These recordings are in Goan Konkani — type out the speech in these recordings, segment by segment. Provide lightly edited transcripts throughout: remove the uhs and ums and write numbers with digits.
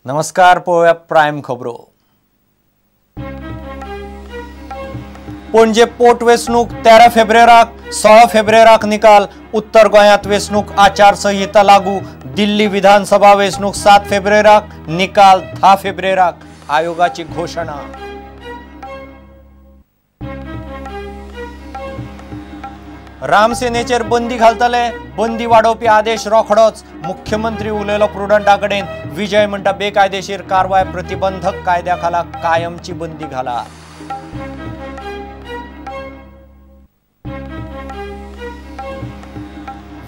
नमस्कार, पळोवया प्रायम खबरो. पणजे पोट वेंचणूक 13 फेब्रुवाराक 16 फेब्रुवाराक निकाल. उत्तर गोंयांत वेंचणूक आचारसंहिता लागू. दिल्ली विधानसभा वेंचणूक 7 फेब्रुवाराक, निकाल 10 फेब्रुवाराक, आयोगाची घोशणा. रामसेनेचेर बंदी घालतले, बंदी वाडोवपी आदेश रोखडोच. मुख्यमंत्री उलयलो प्रुडंटा कडेन. विजय म्हणटा बेकायदेशीर कारवाय प्रतिबंधक कायद्या खाला कायमची बंदी घाला.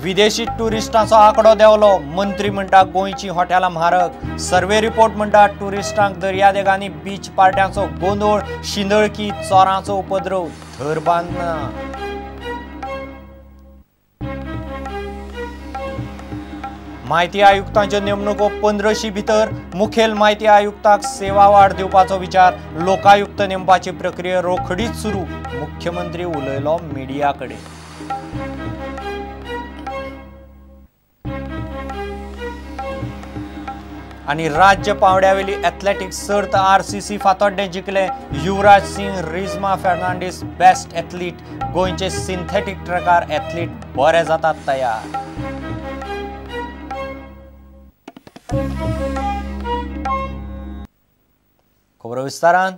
विदेशी टुरिस्टांचो आंकडो देंवलो. मंत्री म्हणटा गोंयची हॉटेलां म्हारग. सर्वे रिपोर्ट म्हणटा टुरिस्टांक दर्यादेगांनी बीच पार्ट्यांचो गोंदळ, शिंदळकी, चोरांचो उपद्रव धर बांदना. म्हायती आयुक्तांच्यो नेमणुको 15शी भितर. मुखेल म्हायती आयुक्ताक सेवा वाड दिवपाचो विचार. लोकायुक्त नेमपाची प्रक्रिया रोखडीच सुरू. मुख्यमंत्री उलयलो मिडिया कडेन. आनी राज्य पावंड्यावेली एथलेटिक्स सर्त आरसीसी फातोड्डें जिखले. Yuvraj Singh, Rizma Fernandes best athlete. गोंयचे सिंथेटीक ट्रॅकार एथलीट बरे जातात तयार. खबरो विस्तारान.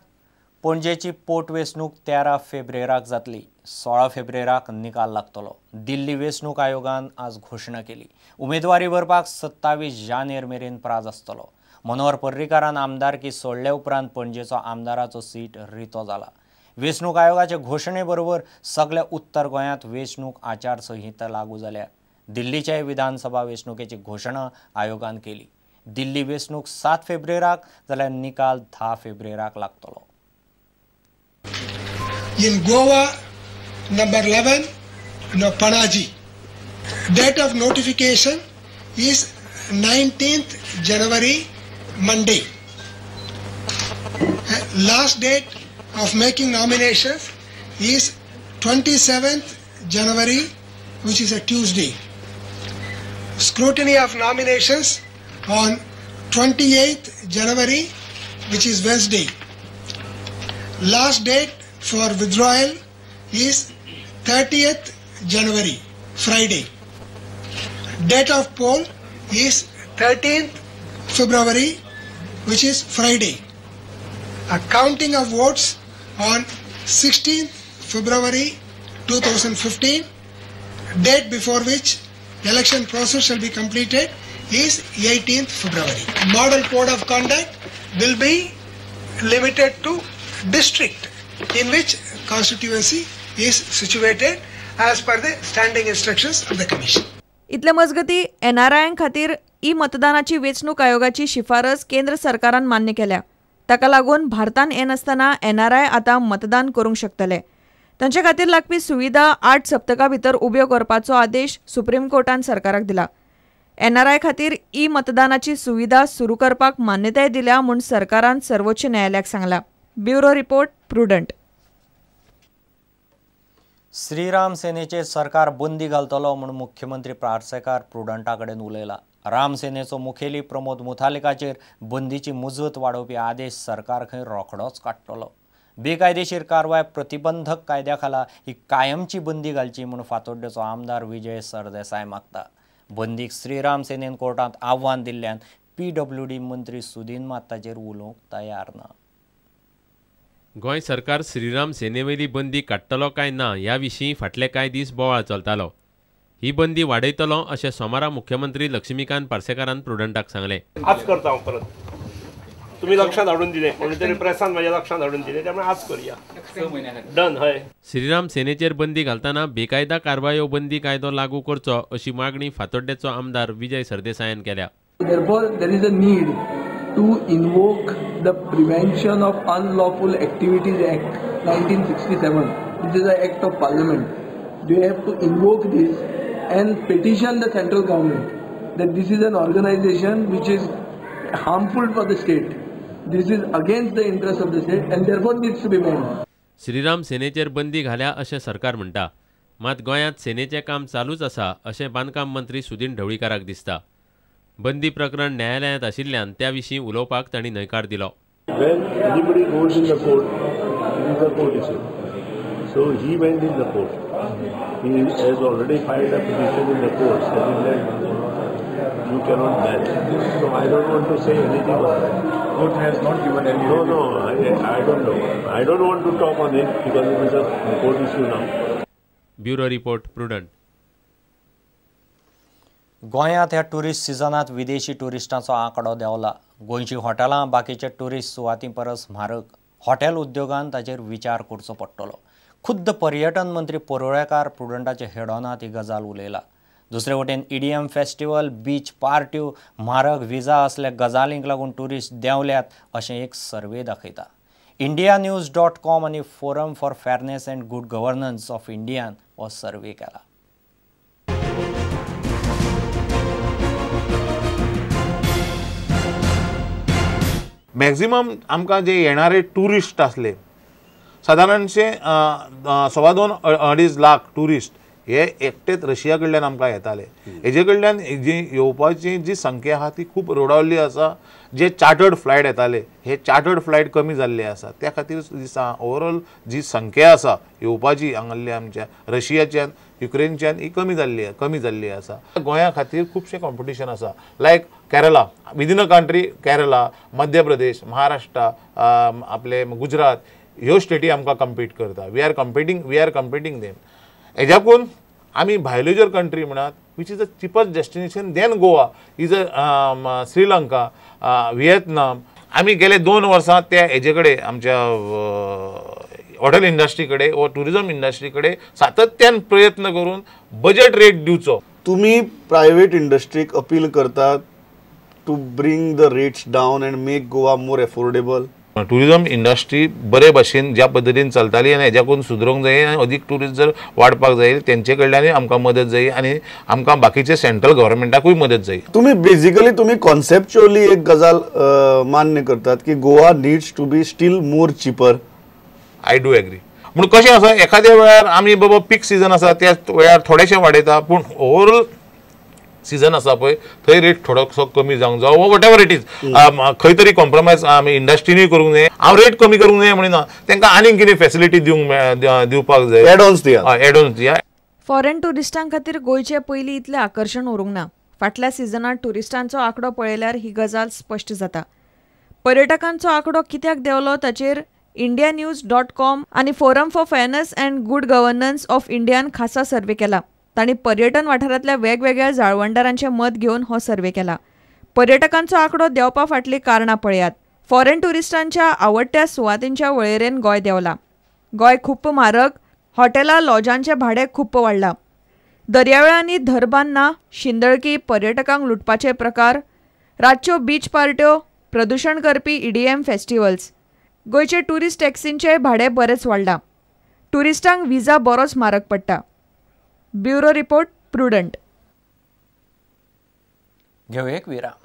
पणजेची पोट वेंचणूक 13 फेब्रुवाराक जातली. 16 फेब्रुवाराक निकाल लागतलो. दिल्ली वेंचणूक आयोगान आज घोशणा केली. उमेदवारी भरपाक 27 जानेर मेरेन प्राज आसतलो. मनोहर पर्रीकारान आमदारकी सोडले उपरांत पणजेचो आमदाराचो सीट रितो जाला. वेंचणूक आयोगाचे घोशणे बरोबर सगळ्या उत्तर गोंयांत वेंचणूक आचारसंहिता लागू जाल्या. दिल्लीच्याय विधानसभा वेंचणुकेची घोशणा आयोगान केली. दिल्ली वेंचणूक 7 फेब्रुवाराक जाल्यार निकाल 10 फेब्रुवाराक लागतलो. In Goa, number 11, no, Panaji. Date of notification is 19th January, Monday. Last date of making nominations is 27th January, which is a Tuesday. Scrutiny of nominations on 28th January, which is Wednesday. Last date for withdrawal is 30th January, Friday. Date of poll is 13th February, which is Friday. A counting of votes on 16th February 2015, date before which election process shall be completed is 18th February. Model code of conduct will be limited to district in which constituency is situated as per the standing instructions of the commission. इतले मजगती एनआरआय खातीर ई मतदानाची वेंचणूक आयोगाची शिफारस केंद्र सरकारान मान्य केल्या. ताका लागून भारतान येनासतना एनआरआय आतां मतदान करूंक शकतले. तांचे खातीर लागपी सुविधा 8 सप्तकां भितर उब्यो करपाचो आदेश सुप्रीम कोर्टान सरकाराक दिला. एनआरआय खातीर ई मतदानाची सुविधा सुरू करपाक मान्यताय दिल्या म्हूण सरकारान सर्वोच्च न्यायालयाक सांगला. Bureau report, Prudent. Shriram सेनेचेर सरकार बंदी घालतलो म्हूण मुख्यमंत्री पार्सेकार प्रुडंटा कडेन उलयला. रामसेनेचो मुखेली प्रमोद मुथालिकाचेर बंदीची मुजत वाडोवपी आदेश सरकार खंय रोखडोच काडटलो. बेकायदेशीर कारवाय प्रतिबंधक कायद्या खाला ही कायमची बंदी घालची म्हूण फातोड्डेचो आमदार विजय सरदेसाय मागता. बंदीक श्रीराम सेनेन कोर्टांत आव्हान दिल्ल्यान पीडब्ल्यूडी मंत्री सुदीन मात ताचेर उलोवंक तयार ना. गोंय सरकार श्रीराम सेनेवेली बंदी काडटलो काय ना ह्या विशीं फाटले कांय दीस बोवाळ चलतालो. ही बंदी वाडयतलो अशें सोमारा मुख्यमंत्री लक्ष्मीकांत पार्सेकारान प्रुडंटाक सांगलें. आज करता हांव परत, तुमी लक्षांत हाडून दिलें कोणी तरी प्रेसान म्हज्या लक्षांत हाडून दिलें, त्यामुळे आज करूया डन. हय, श्रीराम सेनेचेर बंदी घालतना बेकायदा कारवायो बंदी कायदो लागू करचो अशी मागणी फातोड्डेचो आमदार विजय सरदेसायान केल्या. Therefore, there is a need to invoke the Prevention of Unlawful Activities Act 1967, which is an act of parliament. They have to invoke this and petition the central government that this is an organization which is harmful for the state. This is against the interest of the state and therefore needs to be banned. Shriram सेनेचेर बंदी घाल्या अशें सरकार म्हणटा, मात गोंयांत सेनेचें काम चालूच आसा अशें बांदकाम मंत्री सुदीन ढवळीकाराक दिसता. बंदी प्रकरण न्यायालयांत आशिल्ल्यान त्या विशीं उलोवपाक तांणी न्हयकार दिलो. When anybody goes in the court, it is a court issue. So he went in the court. He has already filed a petition in the court saying that you cannot ban. So I don't want to say anything on that. Court has not given any. No, I don't know. I don't want to talk on it because it is a court issue now. Bureau report, Prudent. गोंयांत ह्या ट्युरिस्ट सिजनांत विदेशी ट्युरिस्टांचो आंकडो देंवला. गोंयचीं हॉटेलां बाकीच्या ट्युरिस्ट सुवातीं परस म्हारग. हॉटेल उद्योगान ताचेर विचार करचो पडटलो. खुद्द पर्यटन मंत्री परुळेकार प्रुडंटाच्या हेडॉनांत ही गजाल उलयला. दुसरे वटेन ईडीएम फेस्टिवल, बीच पार्ट्यो, म्हारग विजा असल्या गजालींक लागून ट्युरिस्ट देंवल्यात अशें एक सर्वे दाखयता. इंडिया न्यूज डॉट कॉम आनी forum for fairness and good governance of Indian हो सर्वे केला. मॅक्झिमम आमकां जे येणारे ट्युरिस्ट आसले सादारणशे 2.25 2.5 लाख ट्युरिस्ट हे एकटेच रशिया कडल्यान आमकां येताले. हेजे कडल्यान जी येवपाची जी संख्या आहा ती खूब रोडावल्ली आसा. जे चार्टर्ड फ्लायट येताले हे चार्टर्ड फ्लायट कमी जाल्ले आसा. त्या खातीर जी ओवरऑल जी संख्या आसा येवपाची हांगासरली आमच्या रशियाच्यान युक्रेनच्यान ही कमी जाल्ली आसा. गोंया खातीर खुबशें कॉम्पिटिशन आसा, like Kerala, within a country Kerala, Madhya Pradesh, Maharashtra, आपले गुजरात ह्यो स्टेटी आमकां कम्पीट करता. We are competing them. हेज्याकून आमी भायल्यो जर कंट्री म्हणात which is a cheapest destination than Goa is a Sri Lanka, Vietnam. आमी गेले 2 वर्सां त्या हेजे कडेन आमच्या हॉटेल इंडस्ट्री कडेन वा ट्युरिजम इंडस्ट्री कडेन सातत्यान प्रयत्न करून बजेट रेट दिवचो. तुमी प्रायवेट इंडस्ट्रीक अपील करतात to bring the rates down and make Goa more affordable. Tourism industry बरे भाशेन ज्या पद्दतीन चलताली आनी हेज्याकून सुदरूंक जाय आनी अदीक ट्युरिस्ट जर वाडपाक जाय तेंचे कडल्यानूय आमकां मदत जाय आनी आमकां बाकीचे सेंट्रल गव्हर्मेंटाकूय मदत जाय. तुमी बेजिकली तुमी कॉन्सेप्च्युअली एक गजाल मान्य करतात की Goa needs to be still more cheaper. I do agree. पूण कशें आसा एखाद्या वेळार आमी बाबा पीक सिजन आसा त्या वेळार थोडेशें वाडयता, पूण ओवरऑल सिजन आसा पळय थंय रेट थोडोसो कमी जावंक जावो वा what ever it is. खंय तरी कॉम्प्रोमायज आमी इंडस्ट्रीनूय करूंक जाय. हांव रेट कमी करूंक जाय म्हणिना, तांकां आनीक कितें फेसिलिटी दिवपाक जाय, एडॉन्स दिया. फॉरेन ट्युरिस्टां खातीर गोंयचें पयलीं इतलें आकर्शण उरूंक ना. फाटल्या सिजनांत ट्युरिस्टांचो आंकडो पळयल्यार ही गजाल स्पश्ट जाता. पर्यटकांचो आंकडो कित्याक देंवलो ताचेर इंडिया न्यूज डॉट कॉम आनी forum for fairness and good governance of Indian खासा सर्वे केला. तांणी पर्यटन वाठारांतल्या वेगवेगळ्या जाळवणदारांचें मत घेवन हो सर्वे केला. पर्यटकांचो आंकडो देंवपा फाटलीं कारणां पळयात. फॉरेन ट्युरिस्टांच्या आवडट्या सुवातींच्या वळेरेन गोंय देंवला. गोंय खूब म्हारग, हॉटेलां लॉजांचें भाडें खूब वाडलां. दर्यावेळांनी धरबांना, शिंदळकी, पर्यटकांक लुटपाचे प्रकार, रातच्यो बीच पार्ट्यो, प्रदुशण करपी ईडीएम फेस्टिवल्स. गोंयचे ट्युरिस्ट टॅक्सींचें भाडें बरेंच वाडलां. ट्युरिस्टांक विजा बरोच म्हारग पडटा. Bureau report, Prudent. घेऊ एक विराम.